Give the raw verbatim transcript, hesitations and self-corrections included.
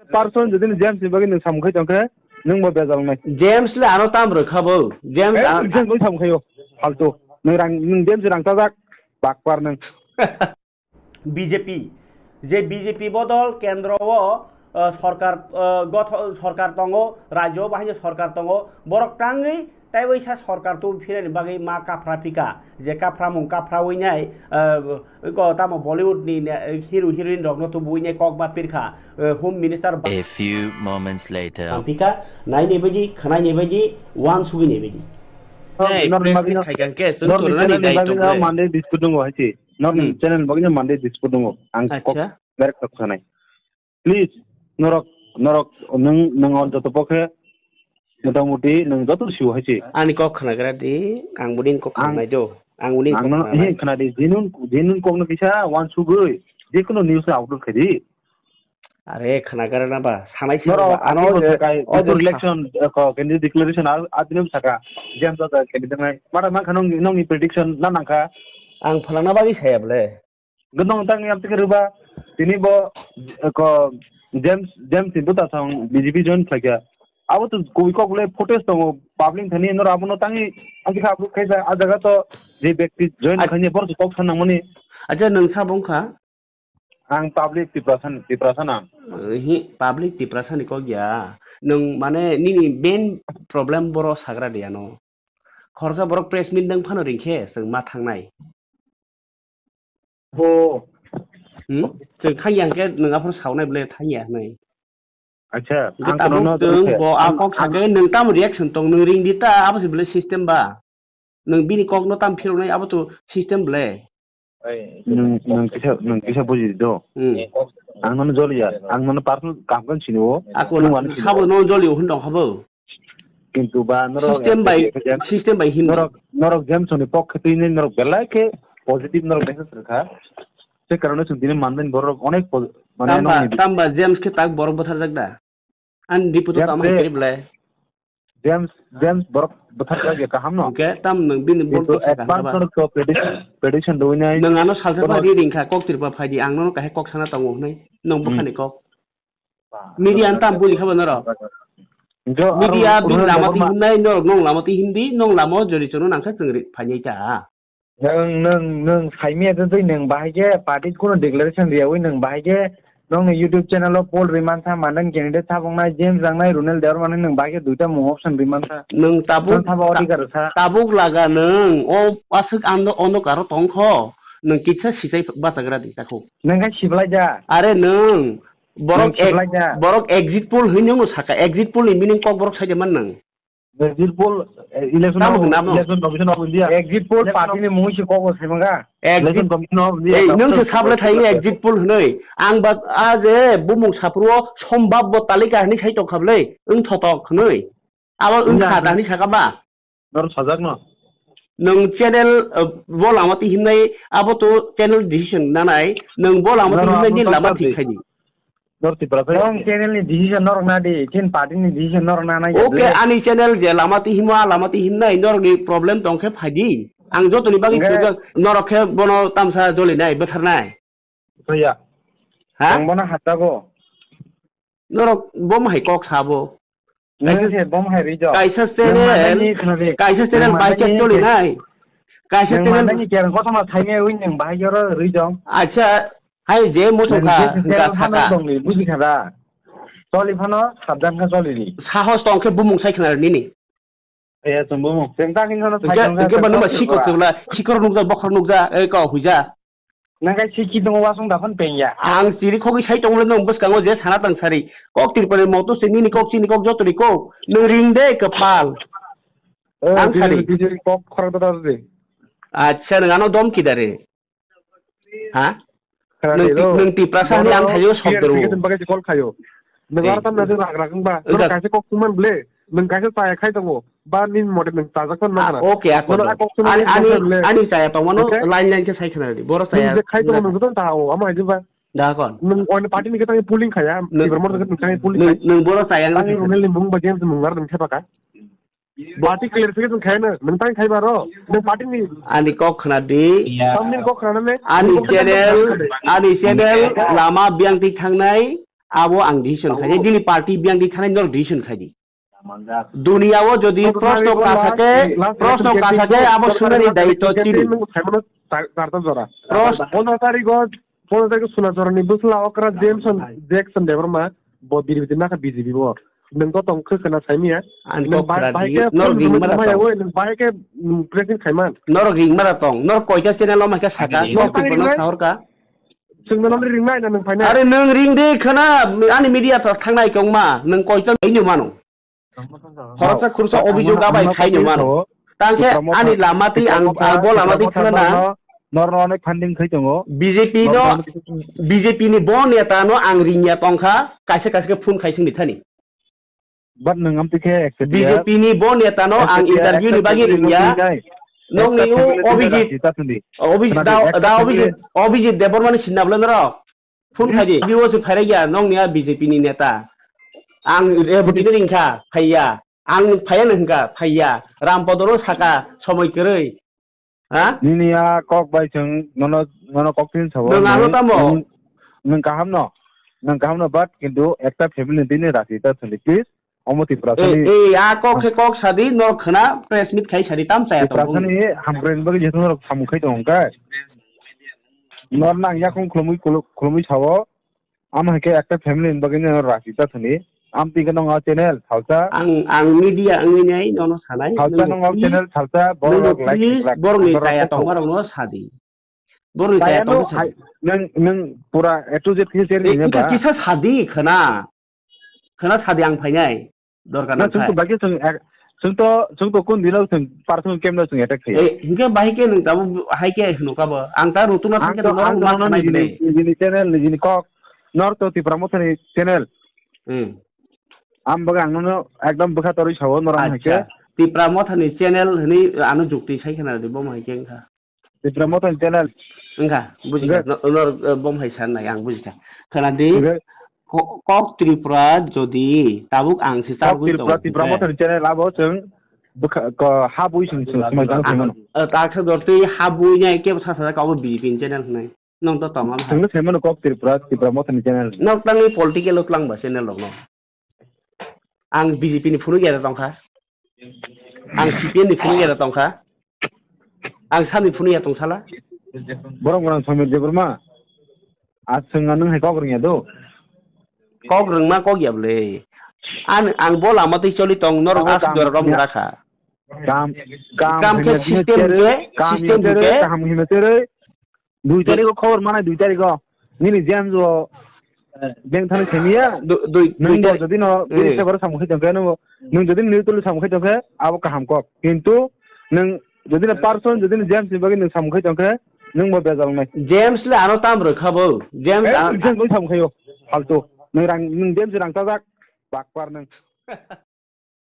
Person jodi ni James ni bagwi nwng samung khai tongkhe, nwng bo bejal wngnai. James le ano tam rwkha bo. James Hey, a- James bai samung khaio. Faltu. Nwng rang, nwng James rang chajak. Bakpar nwng. B J P, je B J P bodol kendro o, uh, sorkar, uh, gotho-, sorkar tongo, rajyo o bahai no sorkar tongo, borok tangwi taiwaisa sorkar tubui phirani bagwi ma kaphra phika, je kaphra mung kaphra winai, uh, ko tamo Bollywood ni ne-, hero heroine rok no tubui nai kok ba pirkha, uh, Home Minister ba- A few moments later. Phika, nai ni bagwi, khwnai ni bagwi, uansugwi ni bagwi. Hey, Norni bagwi no, khaikang khe, chwng Norni chwrwngna ni channel ni bagwi no daitwk le. Monday dispute tongo hai se. Norok ni Hmm. channel bagwi no Monday dispute tongo. Ang kok Acha. Direct kok sanai. Please, norok, norok, nwng, nwng on joto pokhe, motamoti nwng joto siu hai se. Ani kok khnagra di, ang boni kok Ang, khnai do. Ang uni ang kok no, khna he nai. Khna di, genuine, genuine kok no kisa uansugwi, jekono news no upload khai di. Are khnagra na ba, sanai se Norok ba, ano ani bo je, sakai, o before je election, eh, ko, candidate declaration, a, adini bo saka, James Raja candidate nai. Mara mankha nongni, nongni prediction na nangkha? Ang phalangna bagwi saya bole. Gwnang tang yam tike rwba. Tini bo, eh, ko, James, James ni buta song B J P join khlaikha. Abo to kubui kok le footage tongo, public thani norok abono tangi, ang khe upload khaisa, a jaga to je bekti join Ach- khaini borok kok sanangmani. Acha, nwng sa bongkha? Ang public Tiprasa, Tiprasa nang. Eh, hi, public Tiprasa ni kok ya. Nwng mane nini main problem boro sagra de ano. Khoroksa borok press meet nang phano ringkhe chwng ma thangnai. Bo. Hmm? Chwng thangya hwnkhe nwng aphano saunai bole thangya hwnwi. Acha, hwnkhe ang tabuk kono no chwng tongkhe. Bo a Ang, kok ang sakhe nwng tamo reaction tong nwng ring di ta abo se bole system ba. Nwng bini kok no tam phiroknai abo to system bole. Nwng, nwng kisa, nwng kisa buji di do. Hmm. Ang nono joliya, ang nono personal kam kan sini o. Ako nwng wani sini sabo o. No joli o hwn tong habo. Kintu ba norok System bai, James, system bai himdi. Norok, norok James ni pok khe twi norok belai khe positive norok message rwkha. Se karone chwng tini mandani borok onek po-, mane Tamba, nongni tamba James khe tak borok bwtharjak da? Ani report o James tamo hai se, khe belai. James, James borok bwtharjak ya kaham no. Hwnkhe tam nwng bini bol Kintu bwsa kaham advance ba? Norok to prediction, prediction rwinai. Nwng ano salsa Bono pha ri ringkha kok tirpa phaidi ang nono kahai kok sana tongo hwnwi. Nwng Hmm. Bwkhani kok. Media no tam buli khabo norok. Hwnkhe aro Media bini Ronald lama Debbarma. Twi himnai norok nong lama twi himdi nong lama o jori chono nangkha chwng ri-, phainai ta. Nwng, nwng, nwng saimanya tei nwng bahai khe party kuno declaration riyawi nwng bahai khe nongni YouTube channel o poll riman sa mandani candidate saboknai James Rangnai Ronald Debbarma nwng bahai khe duita mung option riman sa. Nwng tabuk, nwng sabo ta-, odhikar sa. Tabuk laga nwng o aswk ando ono karo tongkho nwng kisa sichai bachagra di takhuk. Nwng khe siblai ja. Are nwng Borok Nwng ek-, siblai ja. Borok exit poll hinwi no saka, exit poll ni meaning kok borok saide man nang. Exit poll, eh, election Tamo of, hwnna mo? Election Commission of India. Exit poll Election party of ni mungwi se kok bo sai manga. Exit Election Commission of India. Ei, nwng se sable thai exit poll hwnwi. Ang ba a je bumung saphuru o sombab bo talika hinwi sai tong kha bwle, wng thotok hwnwi. Abo wng Wngya kha hwnwi. Da hinwi saka ba? Noro sajak no. Nwng channel, uh, bo lama twi himnai, abo to channel decision nanai, nwng bo lama twi Noro himnai abo ni lama twi thik khaidi. Noro Tripura phai. Nwng channel ni decision norok na di, chin party ni decision norok na nai. Okay, ani channel je lama twi himo, a lama twi himnai, norok ni problem tong khe phaidi. Ang joto ni bagwi Hwnkhe- thujak, norok khe bono tamsa jolinai, bwtharnai. Soya. Ha? Ang bono hatago. Norok bom hai kok sabo. Nang se bom hai rijak. Kaisa channel, kaisa channel bai khe choli nai. Kaisa channel. Nang mani kerang kothoma thaimya ui nang bahai jora rijak. Acha, hai je muchung kha, hwnkha saka. Dongni buji kha da. Choli phano sabdan kha choli di. Sahos tong khe bumung sai khna nini. Eh, chwng bumung. Chwng ta hino sai. Hwnkhe, hwnkhe ba numa sikok chwla, sikor nukja, bokhor nukja, eh, ko huija. Nang kai siki tongo wasung daphon pengya. Ang chiri khogwi sai tongmani nwng bwskango je sana tang sari. Kok Tripura ni moto se nini kok chini kok joto ni kok. Nwng ring de kwpal. Ang sari. Kok khorok da de. Acha, nwng ano dom kidare. Ha? Nwng ti-, nwng Tiprasa ni ang thaio sok dero. Bagwi call khayo. Nwng aro tam na ragra kang ba. Nwng kaisa kok suman ble. Nwng kaisa chaya khai tongo. Ba nini mote nwng chajak phano nangna. Okay, ako. Ani, ani chaya tongmano line line khe sai khna di. Boro chaya. Khai tongo nwng joto ta o, amo hai ba. Da kon. Nwng oini party ni khe tangwi polling khaya. Nwng boro chaya. Nwng boro chaya. Tangwi Runel ni mung ba James mung ar nwng thepa kha. Party clarification khai na, nwng tang khai baro, nwng party ni. Ani kok khna di. Tamni kok khna ne? Ani channel, ani channel lama biyang ti thangnai. Abo ang decision khai di. Nini party biyang di thanai norok decision khai di. Duniya o jodi proshno kasa khe, proshno kasa khe abo sunani daityo chini. Prosh- Pondro tarikh o, pondro tarikh o Sunachorani bwsla okra Jameson Jackson Debbarma bo B J P nakha B J P bo. Nwng to tong khe khna saimiya. Ani kok khna di, nor ring mara tong. Nwng bahai khe, mm, pressing khaiman. Nor ring mara tong. Nor koita channel o maikha saka. Nor tang ring nai. Sahorka. Chwngno nang ring nai na nwng phainai. Are nwng ring de khna, ani media to thangnai kongma. Nwng koita bai nw mano. Khoroksa khursa obhijog abai khaino mano. Tangkhe ani lama twi ang, ang bo lama twi thangna na. Norno onek funding khai tongo. B J P no, B J P ni bo neta no ang ringya tongkha, kaisa kaisa khe phone khai singni thani. But nwng amtwi khe accept B J P ni bo neta no ang interview ni bagwi ringya. Nokni o Abhijit, Abhijit, da Abhijit, Abhijit Debbarma ni sinna bwle norok. Phone khai di, bibo se phairai ya, nokni a B J P ni neta. Ang Reboti no ringkha, phaiya. Ang phaiya no hwnkha, phaiya. Rampadoro saka, somoi kwrwi. Ha? Nini a kok bai chwng nono, nono kok tin sabo. Nwng ano tamo? Nwng, nwng kaham no. Nwng kaham no, but kintu ekta family ni tini rasi ta thuli, please. Omo Tripura sani. Ei, ei, a kok khe kok sadi, nor khna press meet khai sadi, tam chaya Tripura tong. Sani hamkrai ni bagwi jesu norok samung khai tong khe. Nor nang yakung khulumui, khulu-, khulumui sao. Amo hai khe ekta family ni bagwi no rasi ta thani. Am twi khe nong channel salsa. Ang, ang media wngwi nai nono sanai. Salsa nong channel salsa, borok please, like, borok ni chaya tongma rok no sadi. Borok ni chaya tongma sadi. Nang, nang pura A to Z khe share ni ba. Kisa sadi khna. Khna sadi ang phainai. Dorkar na nang chwng to bagwi chwng ek, chwng to, chwng to kun dino chwng personal camp no chwng attack khayo. Eh, hinkhe bahai khe nwng tabuk hai khe hwnwi kha bo. Ang ta rutuna thang khe ang to, ang to man nini, nini channel, nini kok, nor to Tipra Motha ni channel. Hmm. Am bagwi ang nono ekdom bwkha torwi sao norok hai khe. Acha. Tipra Motha ni channel hwnwi ano jukti sai khna di bo hai khe wngkha. Tipra Motha ni channel. Wngkha, bujikha. Nor, nor, eh, bom hai san nai, ang bujikha. Khana di, ko-, kok Tripura jodi tabuk ang si tabuk Tripura, Tipra Motha ni channel abo chwng bwkha, ko, ha bui sung, sung, sumai jang sung mano. Eh, ta khe dor twi ha bui nai ke sa sa ka bo B J P ni channel hnai. Nong to tong am hai. Chwng sai mano kok Tripura, Tipra Motha ni channel. Nok tangni political o twlang ba channel rok no. Ang B J P ni phunuk ya tongkha. Ang C P M ni phunuk ya tongkha. Ang sani phunuk ya tongsala. Borok borok Somir Debbarma. Aswng anwng hai kok rwngya do. Kok rwngma kok ya bwle. An, ang bo lama twi choli tong norok aswk jora rom rakha. Kam, kam khe system khe, system khe kaham hino tere. Dui tarikh o khobor manai, dui tarikh o. Nini James o, eh, beng thani semiya. Dui, dui, nwng dui bo tarikh. Jodi no, eh, bini sebaro samung khai tongkhe, nwng bo, nwng jodi no neutral samung khai tongkhe, abo kaham kok. Kintu nwng jodi no person, jodi no James ni bagwi nwng samung khai tongkhe, nwng bo bejal wngnai. James le ano tam rwkha bo. James eh, an- James bai samung khaio. Faltu. Nwng rang, nwng James rang chajak. Bakpar nwng.